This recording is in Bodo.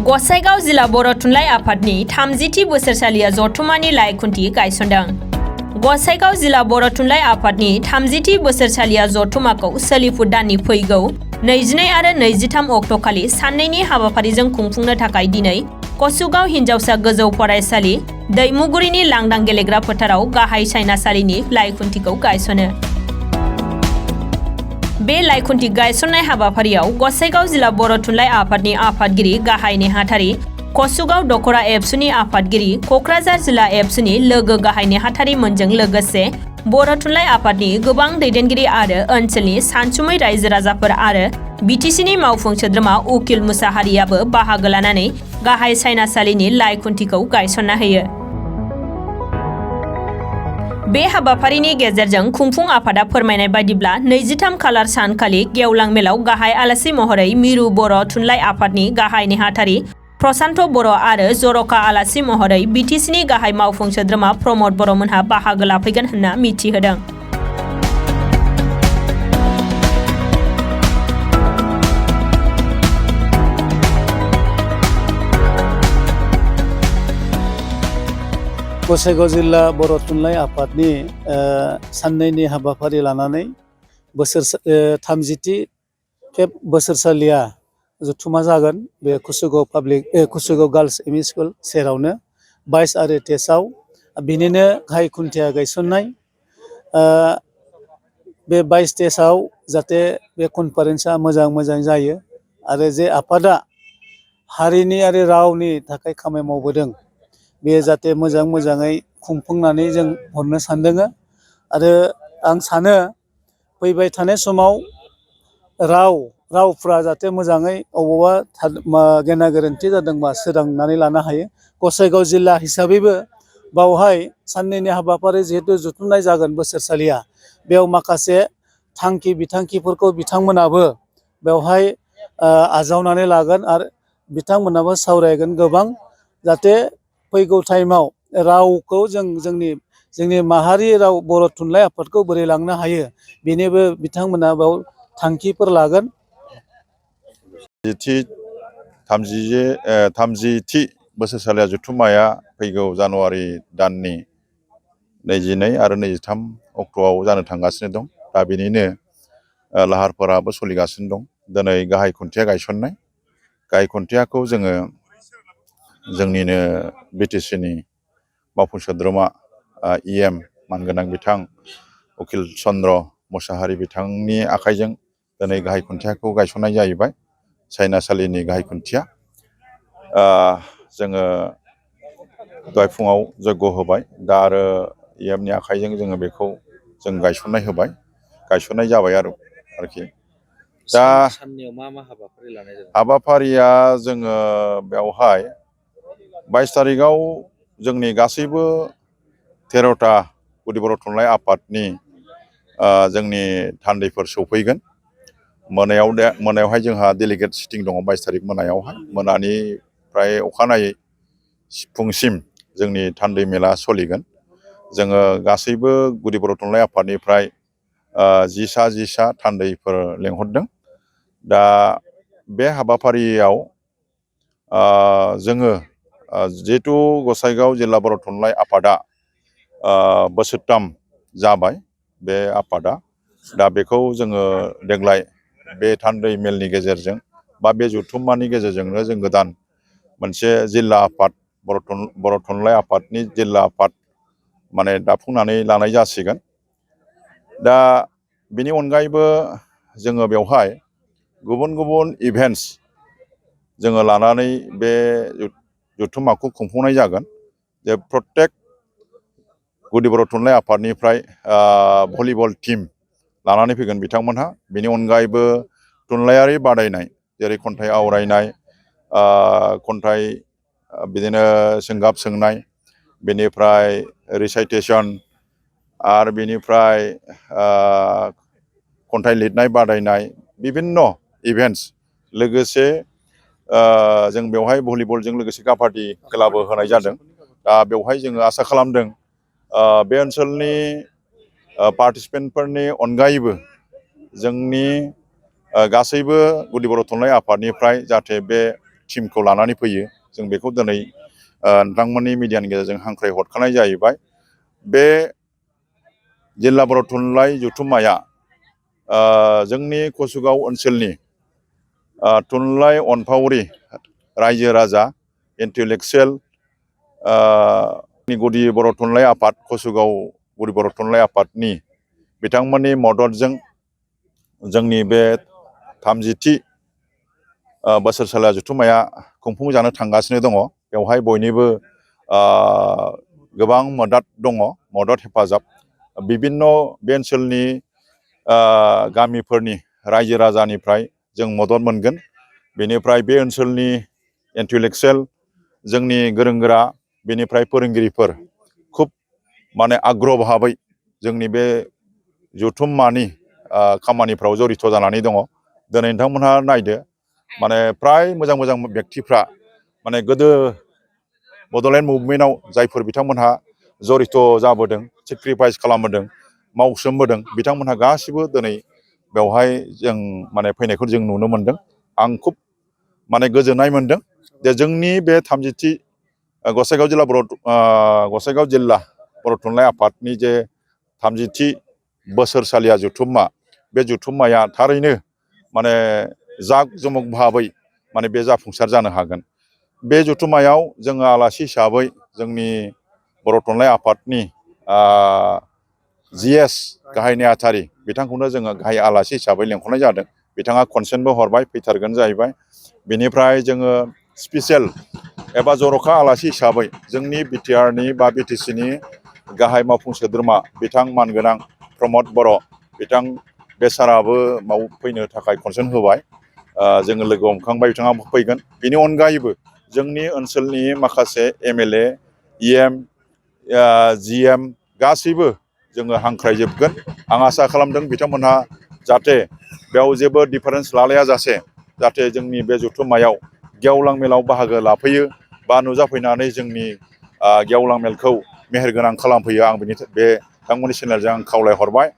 गसाइगाव जिल्ला बर' थुनलाइ आफादनि 30थि बोसोरसालिया जथुमानि लाइखुन्थि गायसनदों। गसाइगाव जिल्ला बर' थुनलाइ आफादनि 30थि बोसोरसालिया जथुमाखौ सोलिफु दाननि फैगौ 22 आरो 23 अक्ट'खालि साननैनि हाबाफारिजों खुंफुंनो थाखाय दिनै कसुगाव हिनजावसा गोजौ फरायसालि दैमुगुरिनि लांदां गेलेग्रा फोथाराव गाहाय सायनासालिनि लाइखुन्थिखौ गायसनो। बे लाइखुन्थि गायसननाय हाबाफारियाव गसाइगाव जिल्ला बर' थुनलाइ आफादनि आफादगिरि गाहाय नेहाथारि, कसुगाव दखरा एबसुनि आफादगिरि, क'क्राझार जिल्ला एबसुनि लोगो गाहाय नेहाथारि मोनजों लोगोसे बर' थुनलाइ आफादनि गोबां दैदेनगिरि आरो ओनसोलनि सानसुमै रायजो राजाफोर आरो बिटिसिनि मावफुं सोद्रोमा उकिल मुसाहारियाबो बाहागो लानानै गाहाय सायनासालिनि लाइखुन्थिखौ गायसनना होयो। बे हाबाफारिनि गेजेरजों खुंफुं आफादा फोरमायनाय बायदिब्ला 23 खालार सानखालि गेवलां मेलाव गाहाय आलासि महरै मिरु बर' थुनलाइ आफादनि गाहाय नेहाथारि प्रसान्त बर' आरो जर'खा आलासि महरै बिटिसिनि गाहाय मावफुं सोद्रोमा प्रमद बर'मोनहा बाहागो लाफैगोन होनना मिथिहोदों। गसाइगाव जिल्ला बर' थुनलाइ आफादनि साननैनि हाबाफारि लानानै 30थि खेब बोसोरसालिया जथुमा जागोन। बे कसुगाव गार्लस एम इ स्कुल सेरावनो 22 आरो 23आव बिनिनो गाहाय खुन्थिया गायसननाय। बे 22-23आव जाहाथे बे कनफारेन्सआ मोजां जायो आरो जे आफादा हारिनि आरो रावनि थाखाय खामानि मावबोदों बेयो जाहाथे मोजाङै खुंफुंनानै जों हरनो सानदों। आरो आं सानो फैबाय थानाय समाव रावफ्रा जाहाथे मोजाङै अबावबा गेना गोरोन्थि जादोंबा सोदांनानै लानो हायो। गसाइगाव जिल्ला हिसाबैबो बावहाय साननैनि हाबाफारि जिहेतु जथुमनाय जागोन बोसोरसालिया, बेयाव माखासे थांखि बिथांखिफोरखौ बिथांमोनाबो बेवहाय आजावनानै लागोन आरो बिथांमोनाबो सावरायगोन गोबां, जाहाथे फैगौ टाइमाव रावखौ जोंनि माहारि राव बर' थुनलाइ आफादखौ बोरै लांनो हायो बेनिबो बिथांमोना बेयाव थांखिफोर लागोन। 30थि बोसोरसालिया जथुम्माया फैगौ जानुवारि दाननि 22 आरो 23 अक्ट'आव जानो थांगासिनो दं। दा बेनिनो लाहार-फाहाराबो सोलिगासिनो दं। दिनै गाहाय खुन्थिया गायसननाय। गाहाय खुन्थियाखौ जोङो जोंनिनो बिटिसिनि मावफुं सोद्रोमा EM मानगोनां बिथां उकिल चन्द्र मुसाहारि बिथांनि आखाइजों दिनै गाहाय खुन्थियाखौ गायसननाय जाहैबाय। सायनासालिनि गाहाय खुन्थिया जोङो दहाय फुङाव जग्य होबाय। दा आरो EMनि आखाइजों जोङो बेखौ जों गायसननाय जाबाय आरोखि। दा साननैयाव मा हाबाफारि लानाय जादों? हाबाफारिया जोङो बेवहाय 22 तारिखआव जोंनि गासैबो 13था गुदि बर' थुनलाइ आफादनि जोंनि थान्दैफोर सौफैगोन। मोनायावहाय जोंहा डेलिगेट सिटिं दङ 22 तारिख मोनायावहाय। मोनानिफ्राय अखानायै फुंसिम जोंनि थान्दै मेला सोलिगोन। जोङो गासैबो गुदि बर' थुनलाइ आफादनिफ्राय 10 थान्दैफोर लेंहरदों। दा बे हाबाफारियाव जोङो जिहेतु गसाइगाव जिल्ला बर' थुनलाइ आफादा बोसोरथाम जाबाय बे आफादा। दा बेखौ जोङो देग्लाय बे थान्दै मेलनि गेजेरजों बा बे जथुम्मानि गेजेरजोंनो जों गोदान मोनसे जिल्ला आफाद बर' थुनलाइ आफादनि जिल्ला आफाद दाफुंनानै लानाय जासिगोन। दा बेनि अनगायैबो जोङो बेवहाय गुबुन इभेन्ट्स जोङो लानानै बे जथुम्माखौ खुंफुंनाय जागोन। जे प्रत्येक गुदि बर' थुनलाइ आफादनिफ्राय भलिबल टीम लानानै फैगोन बिथांमोनहा। बेनि अनगायैबो थुनलाइयारि बादायनाय जेरै खन्थाइ आवरायनाय, खन्थाइ बिदिनो सोंगाब सोंनाय, बेनिफ्राय रिसाइटेसन आरो बेनिफ्राय खन्थाइ लिरनाय बादायनाय, बिभिन्न इभेन्ट्स लोगोसे जों बेवहाय भलिबलजों लोगोसे काबाडि खेलाबो होनाय जादों। दा बेवहाय जोङो आसा खालामदों बे ओनसोलनि पार्टिसिपेन्टफोरनि अनगायैबो जोंनि गासैबो गुदि बर' थुनलाइ आफादनिफ्राय जाहाथे बे टीमखौ लानानै फैयो जों बेखौ दिनै नोंथांमोननि मिडियानि गेजेरजों हांख्राय हरखानाय जाहैबाय। बे जिल्ला बर' थुनलाइ जथुम्माया जोंनि कसुगाव ओनसोलनि थुनलाइ अनफावरि रायजो राजा इन्टेलेक्सुवेल गुदि बर' थुनलाइ आफाद कसुगाव गुदि बर' थुनलाइ आफादनि बिथांमोननि मददजों जोंनि बे 30थि बोसोरसालिया जथुम्माया खुंफुंजानो थांगासिनो दङ। बेवहाय बयनिबो गोबां मदद हेफाजाब बिभिन्न बे ओनसोलनि गामिफोरनि रायजो राजानिफ्राय जों मदद मोनगोन। बेनिफ्राय बे ओनसोलनि इन्टेलेक्सुवेल जोंनि गोरों गोरा बेनिफ्राय फोरोंगिरिफोर खुब माने आग्रह भाबै जोंनि बे जथुम्मानि खामानिफ्राव जड़ित जानानै दङ। दिनै नोंथांमोनहा नायदो माने फ्राय मोजां मोजां व्यक्तिफ्रा माने गोदो बड'लेण्ड मुभमेन्टआव जायफोर बिथांमोनहा जड़ित जाबोदों सेक्रिफाइस खालामबोदों मावसोमबोदों बिथांमोनहा गासिबो दिनै बेवहाय जों माने फैनायखौ जों नुनो मोनदों। आं खुब माने गोजोननाय मोनदों जे जोंनि बे 30थि गसाइगाव जिल्ला बर' थुनलाइ आफादनि जे 30थि बोसोरसालिया जथुम्मा बे जथुम्माया थारैनो माने जाक जमक भाबै माने बे जाफुंसार जानो हागोन। बे जथुम्मायाव जोङो आलासि हिसाबै जोंनि बर' थुनलाइ आफादनि GS गाहाय नेहाथारि बिथांखौनो जोङो गाहाय आलासि हिसाबै लेंहरनाय जादों। बिथाङा कनसेन्टबो हरबाय फैथारगोन जाहैबाय। बेनिफ्राय जोङो स्पेसियेल एबा जर'खा आलासि हिसाबै जोंनि बिटिआरनि बा बिटिसिनि गाहाय मावफुं सोद्रोमा बिथां मानगोनां प्रमद बर' बिथां बे साराबो फैनो थाखाय कनसेन्ट होबाय। जोङो लोगो हमखांबाय बिथाङा फैगोन। बेनि अनगायैबो जोंनि ओनसोलनि माखासे MLA EM GM गासैबो जोङो हांख्रायजोबगोन। आं आसा खालामदों बिथांमोनहा जाहाथे बेयाव जेबो डिफारेन्स लालाया जाहाथे जोंनि बे जथुम्मायाव गेवलां मेलाव बाहागो लाफैयो बा नुजाफैनानै जोंनि गेवलां मेलखौ मेहेरगोनां खालामफैयो। आं बे बिथांमोननि चेनेलजों आं खावलायहरबाय।